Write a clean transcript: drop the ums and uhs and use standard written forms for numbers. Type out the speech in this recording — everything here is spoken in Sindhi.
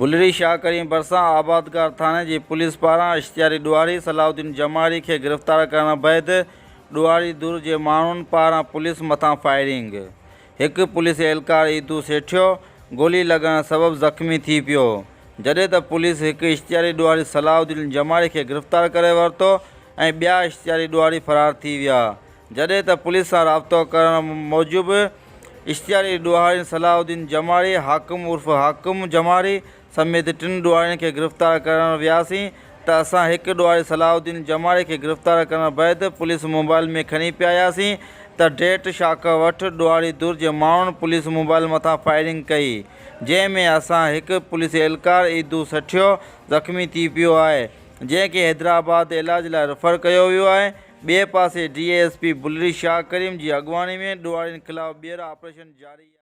بلڙي شاهه ڪريم ڀرسان آبادگار ٿاڻي جي پوليس پاران اشتهاري ڏوهاري صلاح الدين جماڙي کي گرفتار ڪرڻ بعد ڏوهاري ڌر جي ماڻهن پاران پوليس مٿان فائرنگ، هڪ پوليس اهلڪار عيدو سيٺيو گولي لڳڻ سبب زخمي ٿي پيو، جڏهن ته پوليس هڪ اشتهاري ڏوهاري صلاح الدين جماڙي کي گرفتار ڪري ورتو ۽ ٻيا اشتهاري ڏوهاري فرار ٿي ويا. جڏهن ته پوليس سان رابطو ڪرڻ موجب اشتهاري ڏوهارين صلاح الدين جماڙي، حاڪم عرف حاڪم جماڙي سميت ٽن ڏوهارين کي گرفتار ڪرڻ وياسين ته اسان هڪ ڏوهاري صلاح الدين جماڙي کي گرفتار ڪرڻ بعد پوليس موبائل ۾ کڻي پيا آياسين ته ڊيٽ شاخ وٽ ڏوهاري ڌر جي ماڻهن پوليس موبائل مٿان فائرنگ ڪئي جنهن ۾ اسان هڪ پوليس اهلڪار عيدو سٺيو زخمي ٿي پيو آهي جنهن کي حيدرآباد علاج لاء ريفر ڪيو ويو آهي. ٻئي پاسي D S P Bulri Shah Karim جي اڳواڻي ۾ ڏوهارين خلاف ٻيهر آپريشن جاري.